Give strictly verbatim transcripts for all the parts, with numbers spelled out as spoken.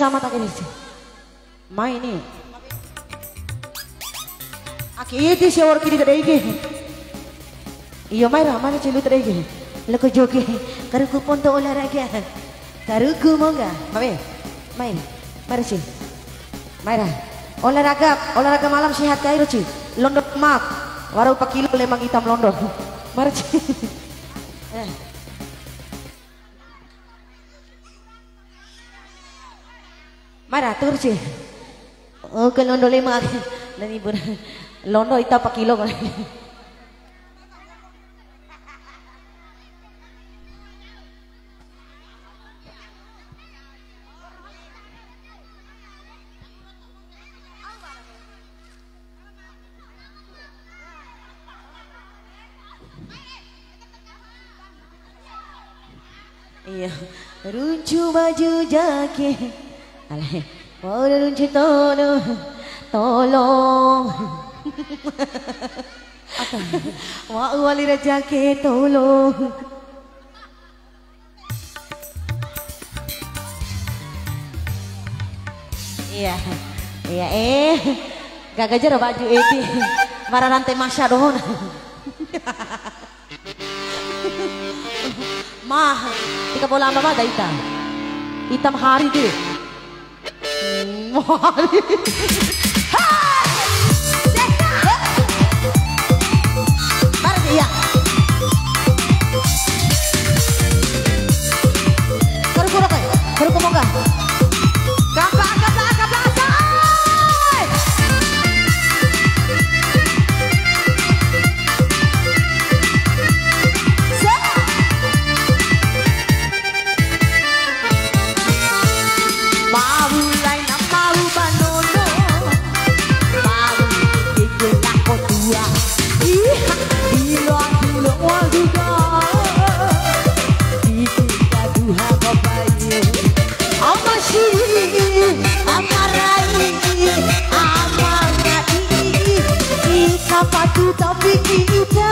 Sama tak ini sih. Mai ni. Aki iti si awar kiri tadi ke. Iyo, mai ra, mai ra cilu tadi ke. Loko joge. Karuku ponto olahraga. Karuku mongga. Mawe. Mai. Mai ra, Ci. Mai ra. Olahraga, olahraga malam sehat kai ro, Ci. Londo mak. Wara upa kilo lemang hitam londo. Mai ra, Ci. Eh. Mai ra, tur, Ci. Oh, ke londo lima. Nani bun. Londo ita pa kilo kali. Iya. Runcu baju jake. Alai. Mau runcu tolong. Tolong. Apa? Mau wali ra jake tolong. Iya. Iya, eh. Gaga jara baju edi. Mara rante masa dohon. Mah, tika bola ama bada ita. Ita ma hari de. Mari. Hai. Mari, iya. Karu kuro kai, karu kumonga. Kapla, kapla, kapla, asai. Set. Mau laina mau ba nono, mau keke lako tua. Iha, ilo, ilo, waduda. Iki kaduha babae. Ama siri, ama rai, ama ngai, ika patu tapi ita.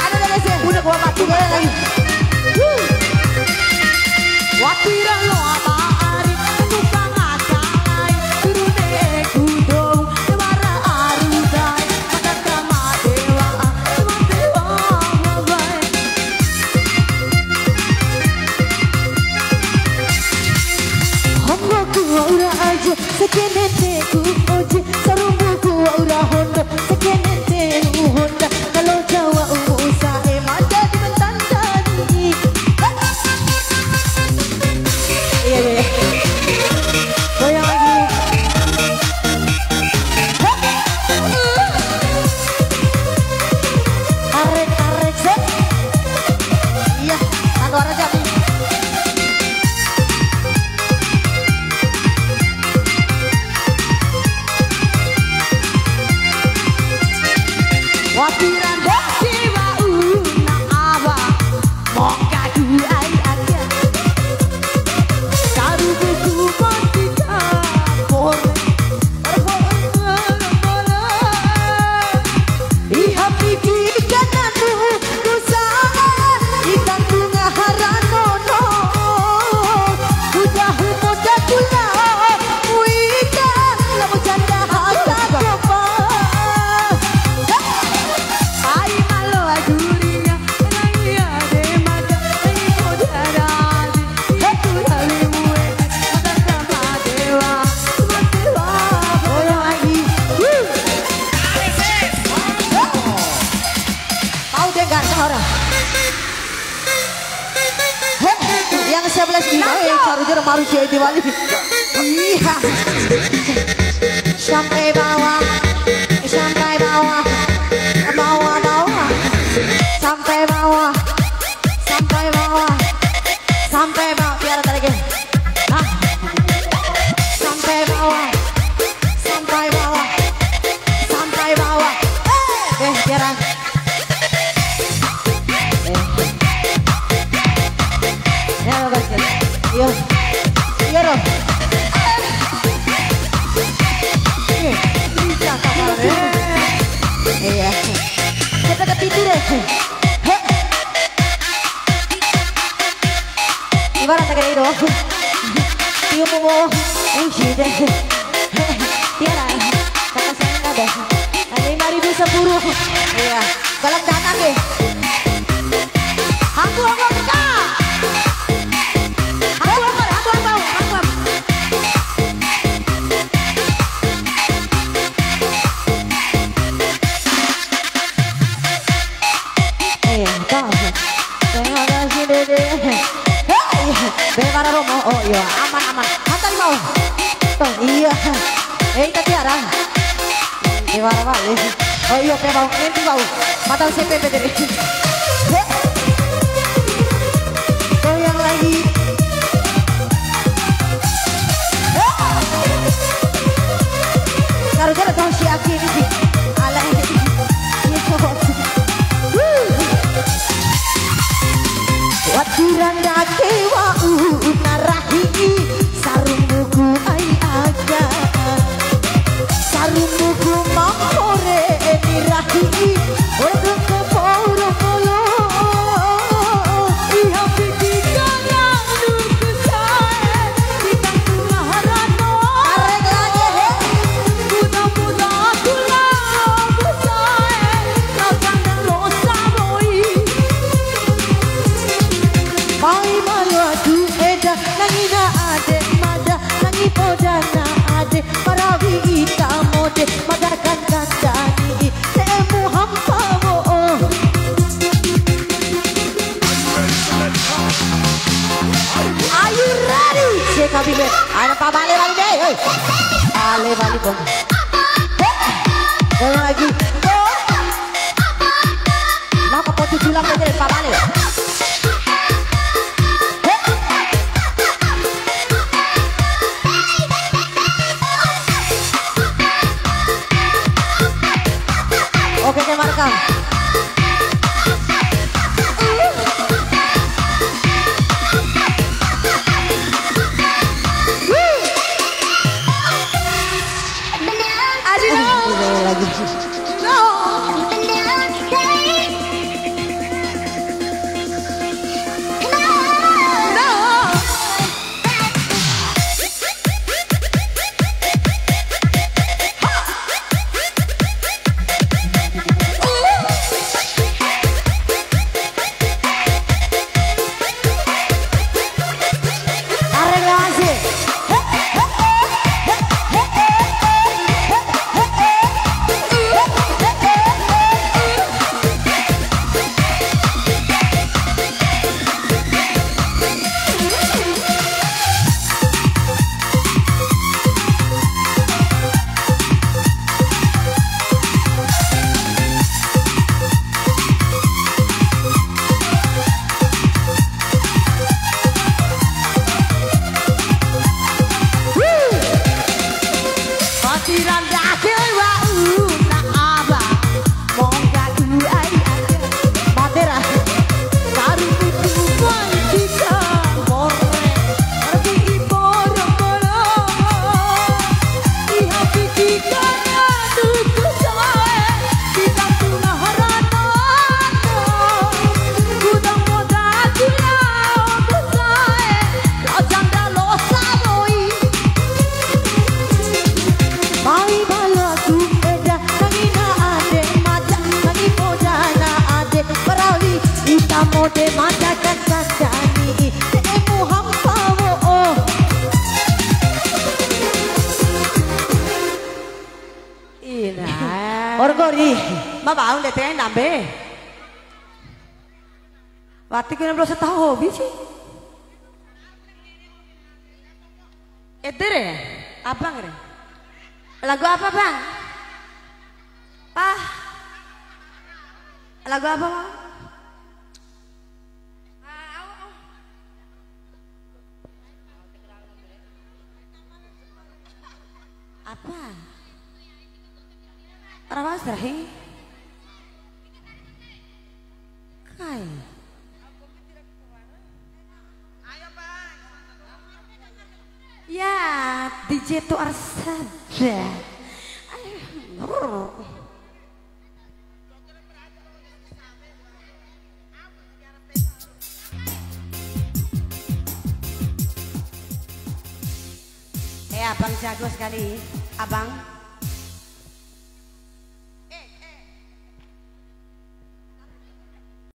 Ada, ada, ada. Udah, gua mati. Udah, lagi. Wati ra loa ba ari, tukang akalai, turune ku dou, dewara aru dai, mada kama dewa, kama dewa, babai. Honggo ku ura aja, sakene te ku oje, sarumbu ku ura hondo, sakene te u honda, kalau Jawa umu usahe, mada di mentantani. Iya, iya, iya. Goyang lagi. Tarik, tarik, set. Iya, keluar aja nih. Wati ra ndadi wa'u na awa, mongka duai ake. Karubuku mati ta pore. Iha piti kananu kusae, ikan bunga haranono. Udah moda kula, uita, lamo janda hata kopa. Ai malo aduria, ai ade mada, ai moda radi. Tahu dengar suara. Heh, yang sebelah sini, eh, baru dia maru si Edi Wali. Iya. Sampai bawah, sampai bawah, bawah, bawah, sampai bawah, sampai bawah, sampai bawah, biar tarik ya. Hah? Sampai bawah, sampai bawah, sampai bawah. Eh, biar. Eh. Ya, bagus. Iya. Iya, Ro. Iya, bisa, Kakak. Iya. Kita ke pintu deh. Hei. Ibarat tak ada itu. Tiup mau. Eh, sih deh. Tiara. Kakak saya nggak ada. Ada lima ribu sepuluh. Iya. Dalam dana ke. Aku, aku, aku, Kak. Aku, aku, aku, aku, aku, aku. Eh, tahu. Terima kasih, Dede. Hei, be para romo. Oh, iya, aman, aman. Hantar mau. Tuh, iya. Eh, tadi arah. Di mana balik? Oh iya, pe mau. Nanti mau. Mata C P P tadi. Goyang lagi. Karu-karu tahu si Aki ini sih. Alay. Iya, sobat. Wati ra ndake wa'u na rahi, sarumbuku ai aka. Sarumbuku ma ore ni rahi, ore doko poro polo. Iha piti kana nuku sae, kita ku maharano. Arek lagi, he. Muda-muda kula busae, kau kana losa moi. Pai malu adu eda, nangi na ade mada, nangi poda na ade, parawi ita mode, mada kan kandani, te'emu hampa wo'o. Are you ready? Cek kami be. Ada Pak Bale lagi be. Oi. Bale balik dong. Goyang lagi. Napa poti tulang aja deh, Pak Bale. Oke, oke, Marka. Aduh. Lagi. Kori, ma bau ndede kai nambe. Wati kena belum setahu hobi sih. Ede re, abang re. Lagu apa, Bang? Ah. Lagu apa, Bang? Apa? Rawas rahi. Kai. Ya, D J Tuar saja. Ayo. Eh, abang jago sekali, abang.